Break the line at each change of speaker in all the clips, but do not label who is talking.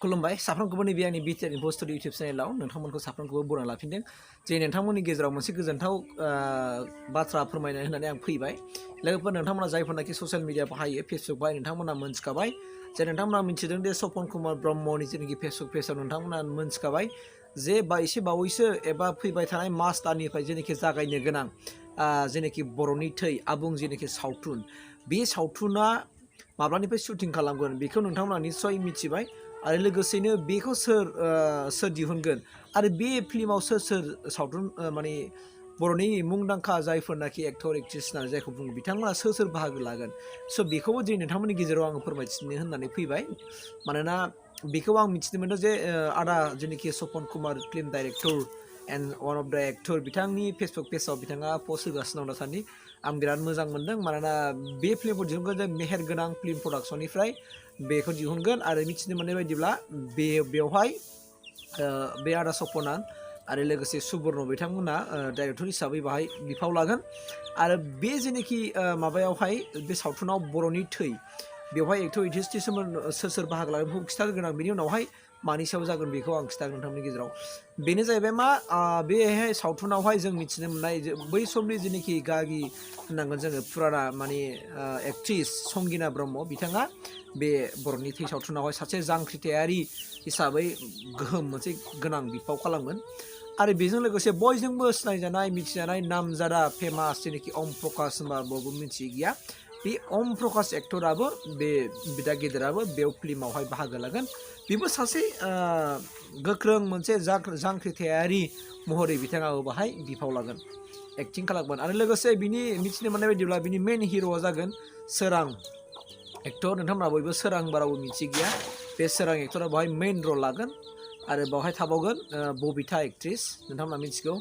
खुलुमबाय साफ्रोमखौबो नैबे आंनि बिटिआरनि बस्टुड इउटिउब चेनेलाव नोंथांमोनखौ साफ्रोमखौबो बरायना लाफिनदों जे नोंथांमोननि गेजेराव मोनसे गोजोनथाव बाथ्रा फोरमायनो होननानै आं फैबाय लोगोफोर नोंथांमोना जायफोरनाखि ससियेल मिडिया बाहायो फेसबुक बाहाय नोंथांमोना मोनथिखाबाय जे नोंथांमोना मिथिदों दे स्वपन कुमार ब्रह्मनि जेनाखि फेसबुक पेजाव नोंथांमोना मोनथिखाबाय जे एसे बावैसो एबा फैबाय थानाय मार्च दाननिफ्राय जेनाखि जागायनो गोनां जेनाखि बर'नि थै आबुं जेनाखि सावथुन बे सावथुना माब्लानिफ्राय शुटिं खालामगोन बेखौ नोंथांमोना निस्सय मिथिबाय आरो लोगोसेनो बेखौ सोर दिहुनगोन आरो बे फिल्माव सोर सावथुन माने बर'नि मुंदांखा जायफोरनाखि एक्टर एक्ट्रेस होननानै जायखौ बुङो बिथांमोना सोर बाहागो लागोन स' बेखौबो दिनै नोंथांमोननि गेजेराव आङो फोरमायथिनो होननानै फैबाय मानोना बेखौ आं मिथिनो मोनदों जे आदा जेनाखि Swapan Kumar film director and one of the actor बिथांनि फेसबुक पेजाव बिथाङा पस्ट होगासिनो दं दासान्दि आं बिराद मोजां मोनदों मानोना बे फिल्मखौ दिहुनगोन जे मेहेर गोनां फिल्म प्रडाक्सननिफ्राय बेखौ दिहुनगोन आरो मिथिनो मोननाय बायदिब्ला बेवहाय बे आदा स्वपना आरो लोगोसे सुबर्न बिथांमोना डाइरेक्टर हिसाबै बाहाय बिफाव लागोन आरो बे जेनाखि माबायावहाय बे सावथुनाव बर'नि थै बेवहाय एक्टर एक्ट्रेसनि सोर बाहागो लागोन बेखौ खिथागोन आं बेनि उनावहाय मानि सायाव जागोन बेखौ आं खिथागोन नोंथांमोननि गेजेराव बेनो जाहैबाय मा बेहाय सावथुनावहाय जों मिथिनो मोननाय बै समनि जेनाखि गागि होननांगोन जोङो फुराना माने एक्ट्रिस संगिना ब्रह्म बिथाङा बे बर'नि थै सावथुनावहाय सासे जांख्रिथायारि हिसाबै गोहोम मोनसे गोनां बिफाव खालामगोन आरो बेजों लोगोसे बयजोंबो सिनायजानाय मिथिजानाय नामजादा फेमास जेनाखि अम प्रकाश होनबा बयबो मिथियै गैया बे अम प्रकाश एक्टराबो बे बिदा गेदेराबो बेयाव फिल्मावहाय बाहागो लागोन बेबो सासे गोख्रों मोनसे जांख्रिथायारि महरै बिथाङाबो बाहाय बिफाव लागोन एक्टिं खालामगोन आरो लोगोसे बिनि मिथिनो मोननाय बायदिब्ला बिनि मेन हिर'आ जागोन सोरां एक्टर नोंथांमोना बयबो सोरां बाराबो मिथि गैया बे सोरां एक्टरा बेवहाय मेन रल लागोन आरो बेवहाय थाबावगोन बबिता एक्ट्रिस नोंथांमोना मिथिगौ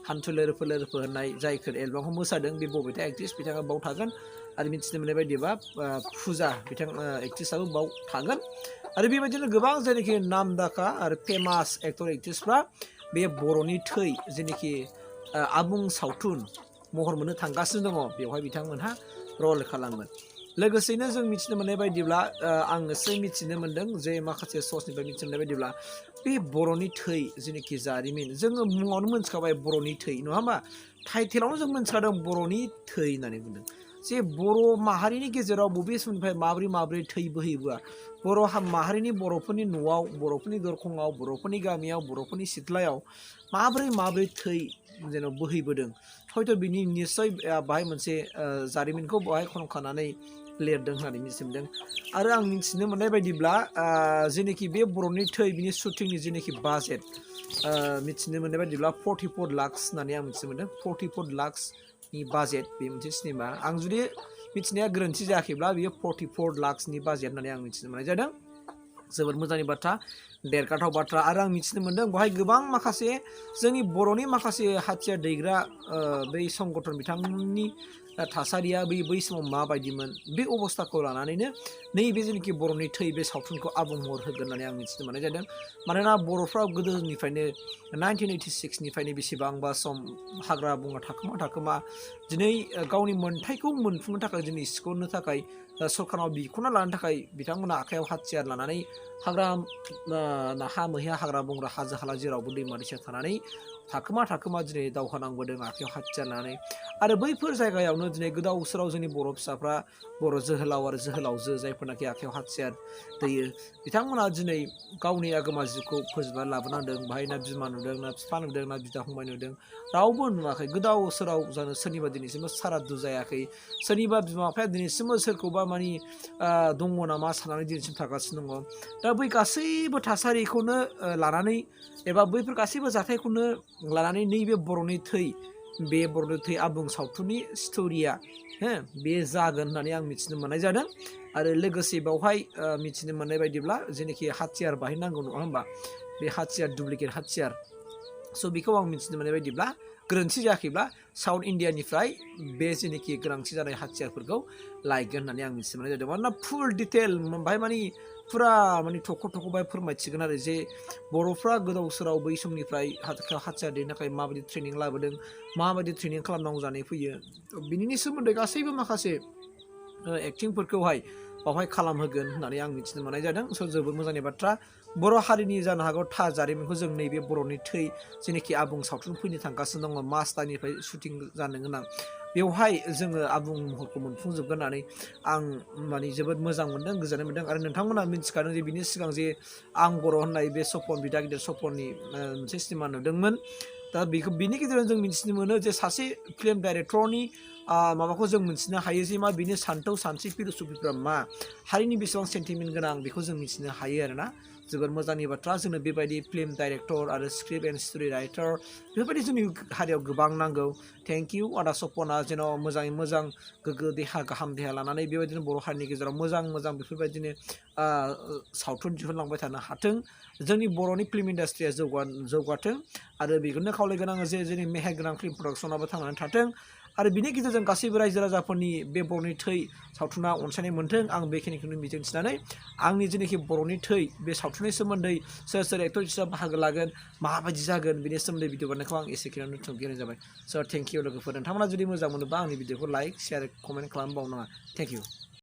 हान्थु लोरफो लोरफो होननाय जायफोर एलबामखौ मोसादों बे बबिता एक्ट्रिस बिथाङा बाव थागोन आरो मिथिनो मोननाय बायदिबा फुजा बिथां एक्ट्रिसआबो बाव थागोन आरो बेबायदिनो गोबां जायनाखि नामदांखा आरो फेमास एक्टर एक्ट्रिसफ्रा बे बर'नि थै जेनाखि आबुं सावथुन महर मोननो थांगासिनो दङ बेवहाय बिथांमोनहा रल खालामगोन लोगोसेनो जों मिथिनो मोननाय बायदिब्ला आं एसे मिथिनो मोनदों जे माखासे सर्सनिफ्राय मिथिनो मोननाय बायदिब्ला बे बर'नि थै जेनाखि जारिमिन जोङो मुङावनो मोनथिखाबाय बर'नि थै नङा होमबा टाइटेलावनो जों मोनथिखादों बर'नि थै होननानै बुंदों जे बर' माहारिनि गेजेराव बबे समनिफ्राय माब्रै थै बोहैबोआ बर' माहारिनि बर'फोरनि न'आव बर'फोरनि दरखङाव बर'फोरनि गामियाव बर'फोरनि सिथ्लायाव माब्रै थै जेन' बोहैबोदों हयथ' बिनि निस्सय बाहाय मोनसे जारिमिनखौ बाहाय खनखानानै लिरदों होननानै मिथिदों आरो आं मिथिनो मोननाय बायदिब्ला जेनाखि बे बर'नि थै बिनि शुटिंनि जेनाखि बाजेट मिथिनो मोननाय बायदिब्ला 44 लाख होननानै आं मिथिनो मोनदों 44 लाखनि बाजेट बे मोनसे सिनेमा आं जुदि मिथिनाया गोरोन्थि जायाखैब्ला बियो 44 लाखनि बाजेट होननानै आं मिथिनो मोननाय जादों जोबोद मोजांनि बाथ्रा देरगाथाव बाथ्रा आरो आं मिथिनो मोनदों बेवहाय गोबां माखासे जोंनि बर'नि माखासे हाथियार दैग्रा बै संगठन बिथांमोननि थासारिया बै समाव माबायदिमोन बे अबस्थाखौ लानानैनो नैबे जेनाखि बर'नि थै बे सावथुनखौ आबुं महर होगोन होननानै आं मिथिनो मोननाय जादों मानोना बर'फ्रा गोदोनिफ्रायनो 1986निफ्रायनो बेसेबांबा सम हाग्रा बंग्रा थाखोमा दिनै गावनि मोन्थायखौ मोनफुंनो थाखाय दिनै सिख'नो थाखाय सरखाराव बिख'ना लानो थाखाय बिथांमोना आखायाव हाथियार लानानै हाग्रा नाहा मैहा हाग्रा बंग्रा हाजो हाला जेरावबो दैमा दैसा थानानै थाखोमा दिनै दावहा नांबोदों आखायाव हाथियार लानानै आरो बैफोर जायगायावनो दिनै गोदाव सोराव जोंनि बर' फिसाफ्रा बर' जोहोलाव आरो जोहोलावजो जायफोरनाखि आखायाव हाथियार दैयो बिथांमोना दिनै गावनि आगोमा जिउखौ फोजोबनानै लाबोनांदों बाहाय ना बिमा नुदों ना बिफा नुदों ना बिदा फंबाय नुदों रावबो नुवाखै गोदाव सोराव जानो सोरनिबा दिनैसिमबो सारादु जायाखै सोरनिबा बिमा बिफाया दिनैसिमबो सोरखौबा मानि दङ नामा साननानै दिनैसिम थागासिनो दङ दा बै गासैबो थासारिखौनो लानानै एबा बैफोर गासैबो जाथायखौनो लानानै नैबे बर'नि थै बे बर'नि थै आबुं सावथुननि स्ट'रिया बे जागोन होननानै आं मिथिनो मोननाय जादों आरो लोगोसे बेवहाय मिथिनो मोननाय बायदिब्ला जेनाखि हाथियार बाहायनांगौ नङा होमबा बे हाथियार डुप्लिकेट हाथियार स' बेखौ आं मिथिनो मोननाय बायदिब्ला गोरोन्थि जायाखैब्ला साउथ इण्डियानिफ्राय बे जेनाखि गोनांथि जानाय हाथियारफोरखौ लायगोन होननानै आं मिथिनो मोननाय जादों मानोना फुल डिटेल बाहाय माने फुरा माने थख' बाहाय फोरमायथिगोन आरो जे बर'फ्रा गोदाव सोराव बै समनिफ्राय हाथियार दैनो थाखाय माबायदि ट्रेनिं लाबोदों माबायदि ट्रेनिं खालामनांगौ जानानै फैयो बिनि सोमोन्दै गासैबो माखासे एक्टिंफोरखौहाय बावहाय खालामहोगोन होननानै आं मिथिनो मोननाय जादों स' जोबोद मोजांनि बाथ्रा बर' हारिनि जानो हागौ थार जारिमिनखौ जों नैबे बर'नि थै जेनाखि आबुं सावथुन फैनो थांगासिनो दङ मास दाननिफ्राय शुटिं जानो गोनां बेवहाय जोङो आबुं महरखौ मोनफुंजोबगोन होननानै आं माने जोबोद मोजां मोनदों गोजोननाय मोनदों आरो नोंथांमोना मिथिखादों जे बिनि सिगां जे आं बर' होननाय बे सपन बिदा गिदिर सपननि मोनसे सिनेमा नुदोंमोन दा बेखौ बिनि गेजेरजों जों मिथिनो मोनो जे सासे फिल्म डाइरेक्टरनि माबाखौ जों मिथिनो हायो जे मा बिनि सान्थौ सानस्रि फिलसफिफ्रा मा हारिनि बेसेबां सेन्टिमेन्ट गोनां बेखौ जों मिथिनो हायो आरोना जोबोर मोजांनि बाथ्रा जोंनो बेबायदि फिल्म डाइरेक्टर आरो स्क्रिप्ट एन्ड स्ट'रि राइटार बेफोरबायदि जोंनि हारियाव गोबां नांगौ थेंक इउ आदा सपना जेन' मोजाङै मोजां गोग्गो देहा गाहाम देहा लानानै बेबायदिनो बर' हारिनि गेजेराव मोजां मोजां बेफोरबायदिनो सावथुन दिहुनलांबाय थानो हाथों जोंनि बर'नि फिल्म इन्डास्ट्रिया जौगाथों आरो बेखौनो खावलायगोन आङो जे जोंनि मेहेरगोनां फिल्म प्रडाक्सनाबो थांनानै थाथों आरो बिनि गेजेरजों गासैबो रायजो राजाफोरनि बे बर'नि थै सावथुना अनसायनाय मोन्थों आं बेखिनिखौनो मिजिंथिनानै आंनि जेनाखि बर'नि थै बे सावथुननि सोमोन्दै सोर सोर एक्टरफोरा बाहागो लागोन माबायदि जागोन बिनि सोमोन्दै भिडिअ बानायनायखौ आं एसेखिनियावनो दोनथ'नाय जाबाय स' थेंक इउ लोगोफोर नोंथांमोना जुदि मोजां मोनोबा आंनि भिडिअखौ लाइक शेयार कमेन्ट खालामबावनो नाङा थेंक इउ